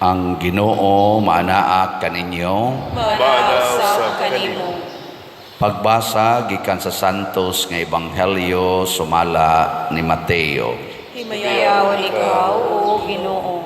Ang Ginoo maanaa kaninyo. Maanaa usab kanimo. Pagbasa gikan sa Santos nga Ebanghelyo sumala ni Mateo. Himayaon ikaw, O Ginoo.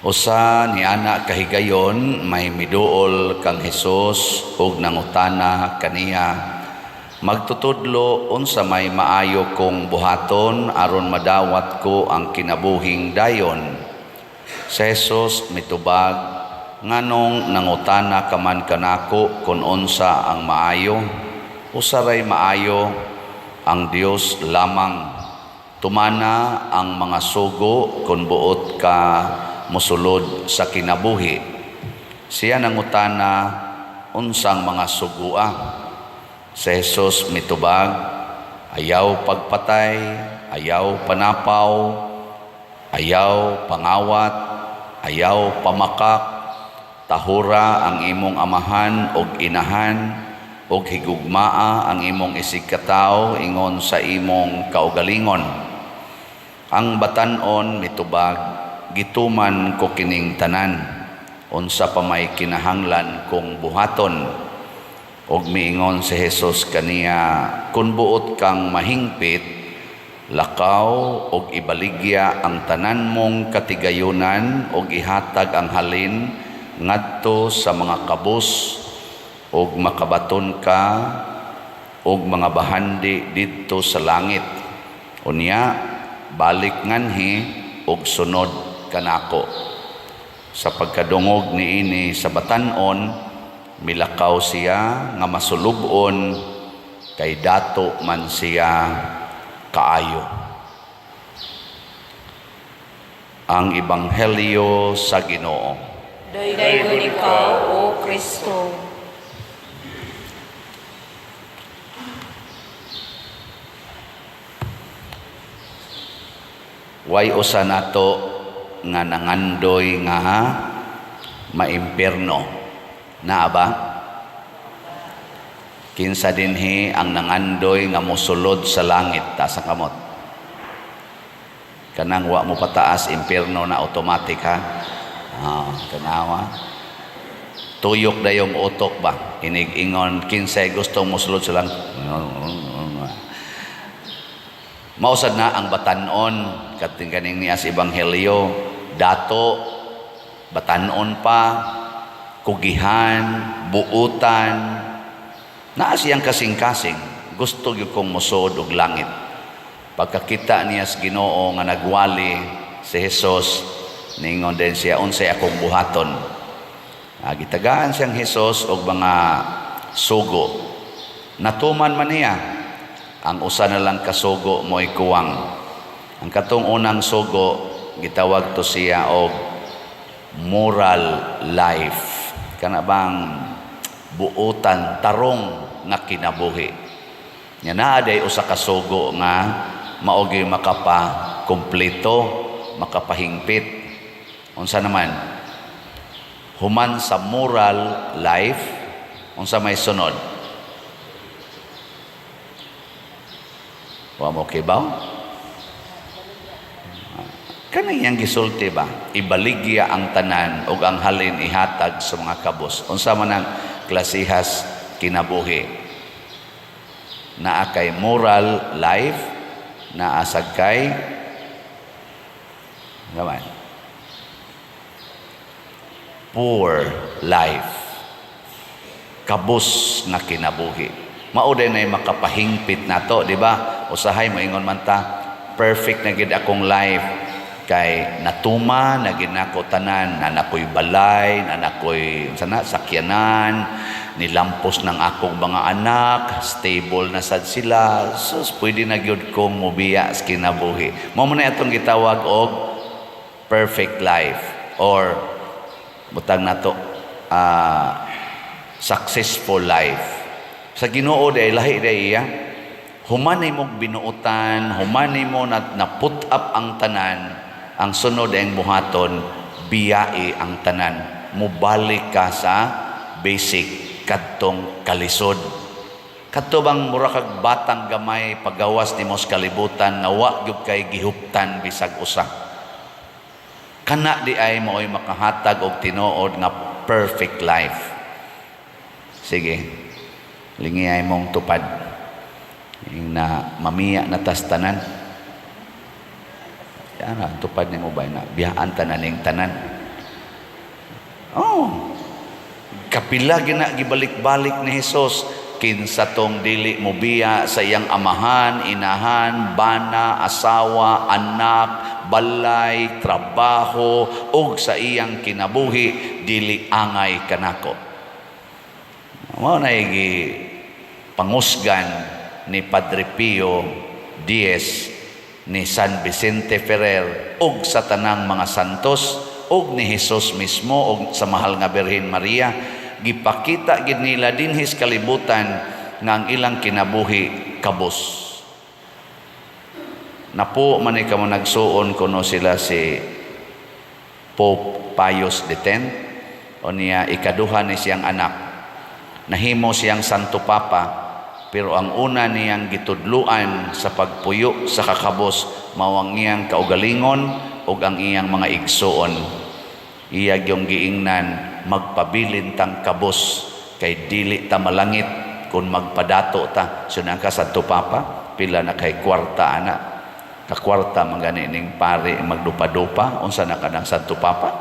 Usa ni ana kahigayon, may miduol kang Hesus ug nangutana kaniya, "Magtutudlo, unsa may maayo kong buhaton aron madawat ko ang kinabuhing dayon?" Si Jesus mitubag, "Nganong nangutana ka man kanako kung unsa ang maayo? Usa ray maayo, ang Dios lamang. Tumana ang mga sugo kung buot ka mosulod sa kinabuhi." Siya nangutana, "Unsang mga sugua?" Si Jesus mitubag, "Ayaw pagpatay, ayaw panapaw, ayaw pangawat, ayaw pamakak, tahura ang imong amahan og inahan, ug higugmaa ang imong isigkatawo ingon sa imong kaugalingon." Ang batan-on mitubag, "Gituman ko kining tanan. Unsa pa may kinahanglan kong buhaton?" Og miingon si Jesus kaniya, "Kung buot kang mahingpit, lakaw og ibaligya ang tanan mong katigayunan og ihatag ang halin ngadto sa mga kabus og makabaton ka og mga bahandi didto sa langit. Unya balik nganhi og sunod kanako." Sa pagkadungog niini sa batan-on, milakaw siya nga masulub-on kay dato man siya kaayo. Ang Ebanghelyo sa Ginoo. Daygon ikaw, O Kristo. Way usa nato nga nangandoy nga maimpierno. Naa ba? Kinsa dinhi ang nangandoy nga mosulod sa langit? Taas ang kamot. Kanang wa mo pataas, impierno na automatic ha. Tanawa. Tuyok dayong utok ba? Inig-ingon, kinsay gusto mosulod sa langit? Mausad na ang batan-on kating kaning niya sa Ebanghelyo, dato batan-on pa, kugihan, buutan, naa siyang kasing-kasing, gusto gyud kong mosud og langit. Pagkakita niya sa Ginoo nga nagwali si Jesus, ningon din siya, "Unsay akong buhaton?" Gitagaan siyang Jesus og mga sugo. Natuman man niya. Ang usa na lang kasugo mo'y kuwang. Ang katong unang sugo, gitawag to siya og moral life. Kana bang buutan, tarong nga kinabuhi. Nya naa day usa ka sugo nga mao gyud makapa-kumpleto, makapahingpit. Unsa naman? Human sa moral life, unsa may sunod? Wa mo kibaw? Kanang iyang gisulti ba? Ibaligya ang tanan ug ang halin ihatag sa mga kabus. Unsa man ang klasihas kinabuhi? Naa kay moral life, naa sad kay naman poor life. Kabus nga kinabuhi. Mao din ay makapahingpit nato, di ba? Usahay moingon man ta, perfect na gid akong life kay natuma na gid nako tanan, na nakoy balay, na nakoy sana sakyanan, nilampos ng akong mga anak, stable na sad sila, sus, pwede na gyud kong mobiya sa kinabuhi. Mao man na atong gitawag og perfect life or butang nato successful life. Sa Ginoo day lahi day iya. Human nimo binuotan, human nimo na put up ang tanan, ang sunod ang buhaton, biyai ang tanan. Mubalik ka sa basic kadtong kalisod. Kadto bang mura kag batang gamay pagawas nimo sa kalibutan nga wa gyud kay gihuptan bisag usa. Kana diay mao'y makahatag og tinuod nga perfect life. Sige, lingiyay mong tupad. Yung na mamiya na tas tanan. Yan ang tupad nimo ba na biyaan tanan ning tanan. Oh. Kapila gina gibalik-balik ni Hesus kinsa tong dili mo biya sa iyang amahan, inahan, bana, asawa, anak, balay, trabaho ug sa iyang kinabuhi, dili angay kanako. Mao na gi pangusgan ni Padre Pio X, ni San Vicente Ferrer ug sa tanang mga santos ug ni Hesus mismo ug sa mahal nga Birhen Maria. Gipakita gid nila dinhi sa kalibutan nga ang ilang kinabuhi kabos. Napo man ni kamo nagsuon kuno sila si Pope Pius X o niya ikaduha ni siyang anak. Nahimo siyang Santo Papa, pero ang una niyang gitudluan sa pagpuyo sa kakabos mao ang iyang kaugalingon ug ang iyang mga igsuon. Iya gyung giingnan, magpabilin tang kabos kay dili ta malangit kung magpadato ta. So ka Santo Papa, pila na kay kwarta ana? Kakwarta man gani ning pare magdupa-dupa, unsa na kanang Santo Papa?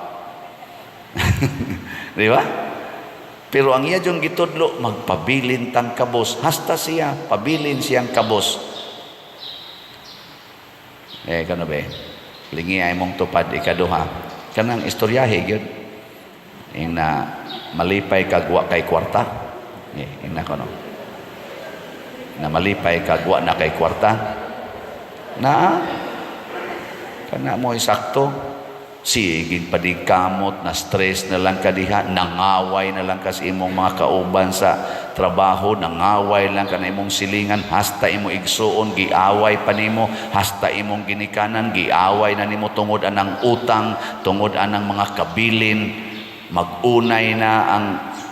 Di ba? Pero ang iya yung gitudlo, magpabilin tang kabos. Hasta siya, pabilin siyang kabos. Eh, kano ba? Lingi ay mong tupad ikaduha. Kanang istoryahe gyud. Ing na malipay kag wa kay kwarta. Eh, ing na kono. Na malipay kag wa na kay kwarta. Na kana mo sakto. Sige padigkamot, na stress na lang ka diha, nangaway na lang ka sa imong mga kauban sa trabaho, nangaway lang ka na imong silingan, hasta imo igsuon, giaway pa nimo, hasta imong ginikanan, giaway na nimo tungod anang utang, tungod anang mga kabilin, magunay na ang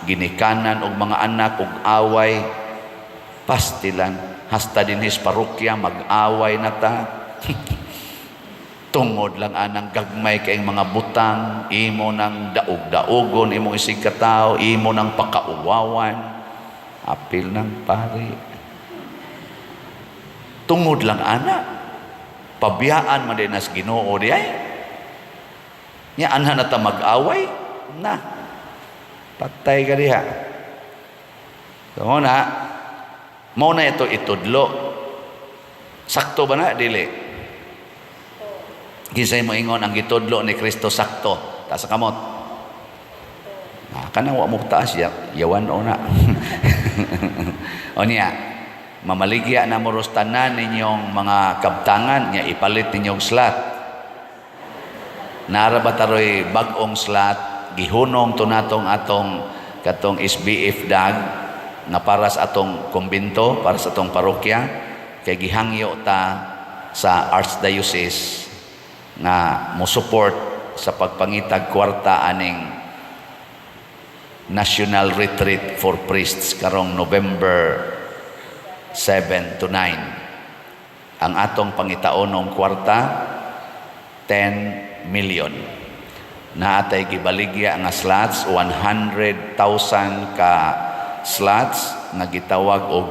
ginikanan og mga anak og away, pastilan, hasta dinhi sa parokya, mag-away na ta. Tungod lang anang gagmay kay mga butang, imo nang daog-daogon, imong isig katao, imo nang pakauwawan. Apil ng pare. Tungod lang ana. Pabiyaan man din nas Ginoo di ay. Nya anha na ta mag-away na. Patay ka diha. So na, mao na ito itudlo. Sakto ba na? Dili. Kinsay mo ingon ang gitudlo ni Kristo sakto? Taas sa kamot. Ah, kanang wa mo taas ya, yawan o na. O niya, mamaligya na mo ros tanan ninyong mga kabtangan nga ipalit ninyong slot. Nara ba taroy bag-ong slot, gihunong to natong atong katong SBF dag nga para sa atong kumbento, para sa atong parokya, kay gihangyo ta sa Archdiocese nga mo support sa pagpangitag kwarta aning National Retreat for Priests karong November 7 to 9. Ang atong pangitaonong kwarta, 10 million. Naatay gibaligya nga slots, 100,000 ka slots nga gitawag og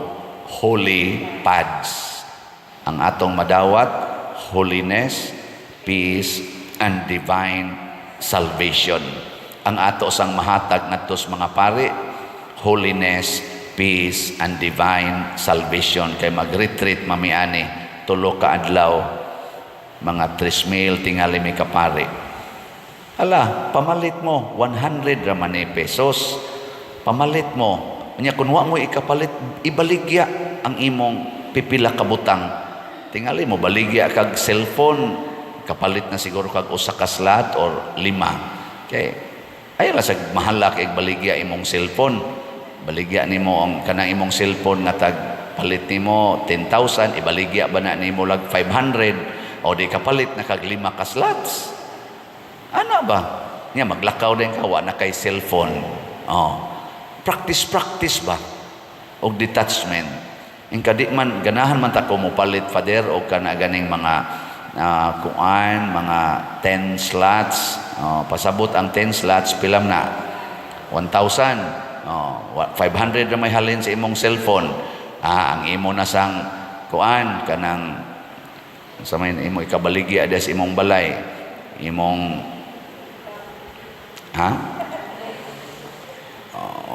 holy pads. Ang atong madawat, holiness, peace, and divine salvation. Ang ato sang mahatag ngadto sa mga pari, holiness, peace, and divine salvation. Kay mag-retreat mami ani, 3 ka adlaw, mga 3,000 tingali mi ka pari. Ala, pamalit mo, 100 ra man ni pesos. Pamalit mo. Unya kun wa mo ikapalit, ibaligya ang imong pipila ka butang. Tingali mo baligya kag cellphone, kapalit na siguro kag usa ka slot or lima. Kay ay ra sa mahala kay baligya imong cellphone. Baligya nimo ang kanang imong cellphone nga tag palit nimo 10,000, ibaligya ba na nimo lag 500 o di kapalit na kag lima ka slots. Ano ba? Nya maglakaw din ka, wa na kay cellphone. Oh. Practice, practice ba? Og detachment. Ingka di man ganahan man ta ko mopalit, Father, og kana ganing mga kuan, mga 10 slots. Oh, pasabot ang 10 slots, pila man na? 1,000. Oh, 500 na may halin sa imong cellphone. Ah, ang imo na sang kuan, kanang sa may imo ikabaligya des imong balay, imong, ha.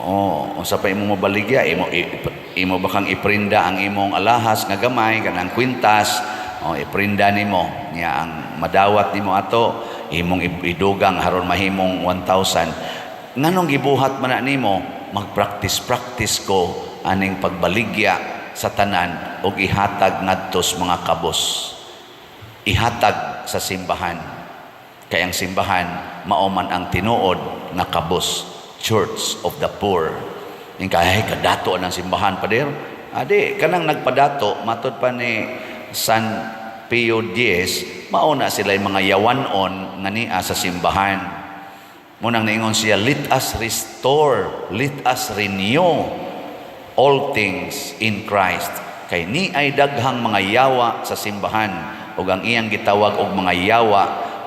Oo, unsa pa imong mabaligya, imo ba kang iprinda ang imong alahas nga gamay, kanang kwintas, oh, iprinda nimo nya ang madawat nimo ato imong idugang aron mahimong 1,000. Nganong gibuhat man na nimo? Magpractice practice ko aning pagbaligya sa tanan og ihatag ngadto sa mga kabos, ihatag sa simbahan, kay ang simbahan mao man ang tinuod nga kabos, church of the poor. Ing kay kadato ang simbahan, pader. Adi kanang nagpadato, matod pa ni San Pio X, mao na sila mga yawanon nga nia sa simbahan. Munang niingon siya, "Let us restore, let us renew all things in Christ," kay ni ay daghang mga yawa sa simbahan, ug ang iyang gitawag og mga yawa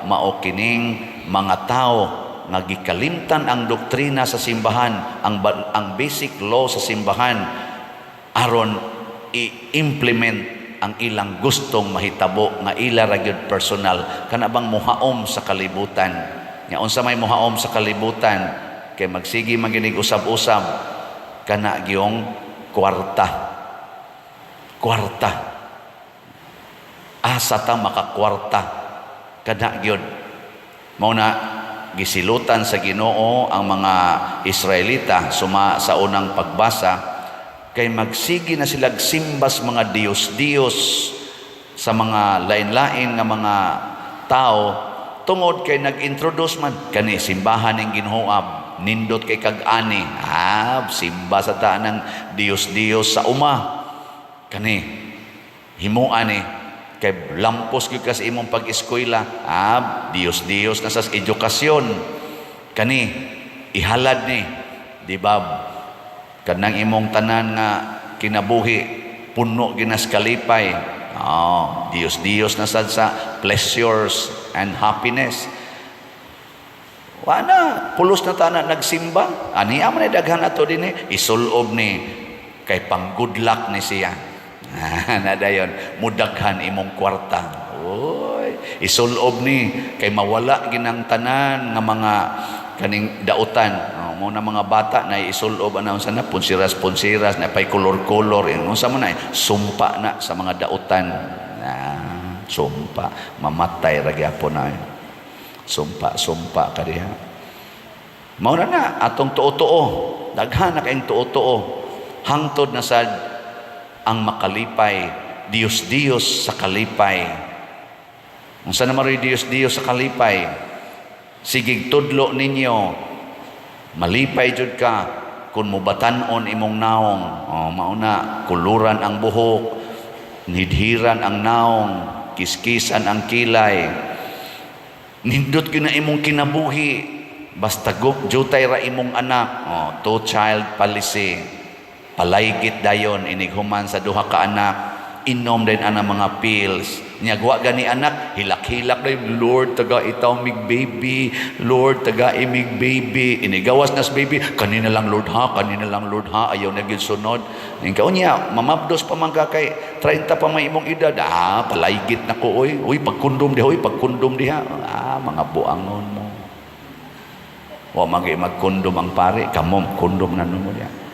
mao kining mga tao nga gikalimtan ang doktrina sa simbahan, ang basic law sa simbahan, aron i-implement ang ilang gustong mahitabo nga ila ra gyud personal, kana bang muhaom sa kalibutan. Nya unsa may muhaom sa kalibutan? Kay magsige man ginig usab-usab, kana gyung kwarta, kwarta. Asa ta makakwarta? Kana gyud. Mao na gisilutan sa Ginoo ang mga Israelita suma sa unang pagbasa, kay magsige na sila simbas mga diyos-diyos, sa mga lain-lain nga mga tao, tungod kay nag-introduce man kani simbahan ning Ginoo, nindot kay kag ani, ah, simba sa ta ng diyos-diyos sa uma, kani himuan ni kay lampos gyud ka sa imong pag-eskwela, ah, diyos-diyos na sa edukasyon, kani ihalad ni, di ba? Kanang imong tanan nga kinabuhi puno ginas kalipay, oh, diyos-diyos na sad sa pleasures and happiness. Wala, pulos na tanan nagsimba. Ani man ni daghan ato dinhi, isulob ni kay pang good luck ni siya. Na dayon mudaghan imong kwarta. Oy, isulob ni kay mawala ginang tanan nga mga kaning dautan. Oh, mo na mga bata na isulob ana, unsa na, punsiras punsiras na pay kolor-kolor, unsa man na, sumpa na sa mga dautan. Ah, sumpa, mamatay ra gyapon na. Sumpa, sumpa ka diha. Mao na na atong tuo-tuo. Daghan na kayong tuo-tuo. Hangtod na sad ang makalipay, Diyos-Diyos sa kalipay. Unsa na maroy Diyos-Diyos sa kalipay? Sigig tudlo ninyo, malipay jud ka kung mubatan-on imong naong. Oh, mao na, kuluran ang buhok, nidhiran ang naong, kiskisan ang kilay. Nindot gyud na imong kinabuhi. Basta jutay ra imong anak. Oh, two child policy. Palaygit dayon inighuman sa duha ka anak. Inom din ana mga pills. Nya wa gani anak, hilak-hilak dayon, "Lord, taga itaw mig baby. Lord, taga imig baby." Inigawas nas baby, "Kanina lang, Lord, ha, kanina lang, Lord, ha, ayaw na gyud sunod." Ning kaunya, mamabdos pa man ka kay 30 pa may imong edad. Ah, palaygit na ko oy. Uy, pagkondom diha, uy, pagkondom diha. Ah, mga buangon mo. Wa man gyud magkondom ang pare, kamo kondom na mo diha.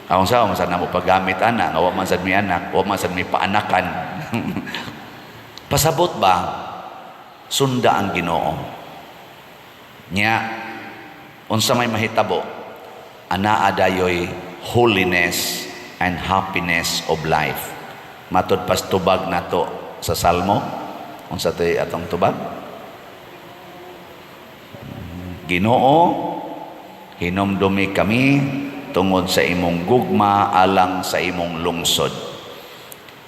Akong sa man sad namo paggamit ana, nga wa man sad mi anak, wa man sad mi paanakan. Pasabot ba, sunda ang Ginoo. Nya unsa may mahitabo? Anaa dayoy holiness and happiness of life. Matod pas tubag nato sa Salmo, unsa to'y atong tubag? Ginoo, hinumdumi kami tungod sa imong gugma alang sa imong lungsod.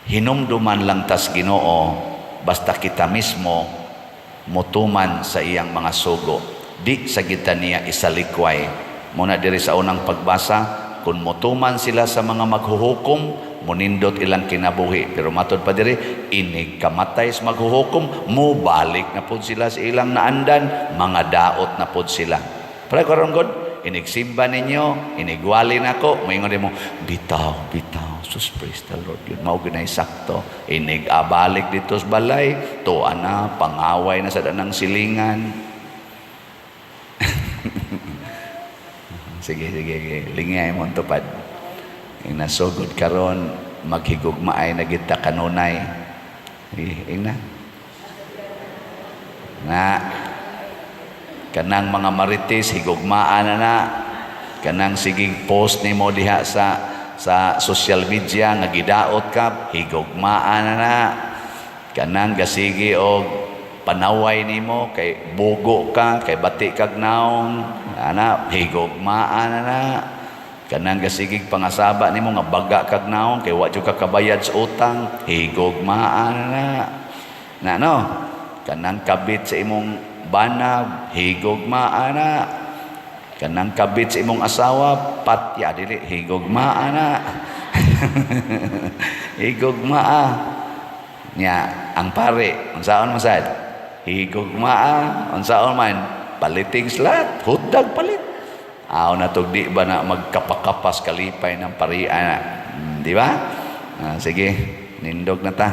Hinumduman lang tas Ginoo basta kita mismo mutuman sa iyang mga sugo. Di sa kita niya isalikway. Muna diri sa unang pagbasa, Kung motuman sila sa mga maghuhukom, munindot ilang kinabuhi. Pero matod pa diri, inig kamatay sa maghuhukom, mubalik na pod sila sa ilang naandan, mga daot na pod sila. Pero karon god, inigsimba ninyo, inigwali nako, moingon mo, "Bitaw, bitaw, sus, praise the Lord." Yun, mao ginay sakto. Inig abalik dito sa balay, tuwa na, pangaway na sa danang silingan. Sige, sige, sige. Lingay mo tupad. Inasugod karon maghigugmaay na kita kanunay. Sige, ingna. Na kanang mga marites, higugmaan na na. Kanang sigig post nimo diha sa social media nga gidaot ka, higugmaan na na. Kanang gasigi og panaway nimo kay bugo ka, kay bati kag naong, ana, higugmaan na na. Kanang gasigig pangasaba nimo nga baga kag naong kay wa jud ka kabayad sa utang, higugmaan na na. Na no, kanang kabit sa imong banab, higugmaan na. Kanang kabit sa imong asawa, patya dili, higugmaan na. Higugmaa nya. Ang pare, unsaon man sad? Higugmaa. Unsaon man? Paliting slat, hutdag palit. Aw na tug di ba na magkapakapas kalipay ng parian na? Di ba? Ah, sige, nindog na ta.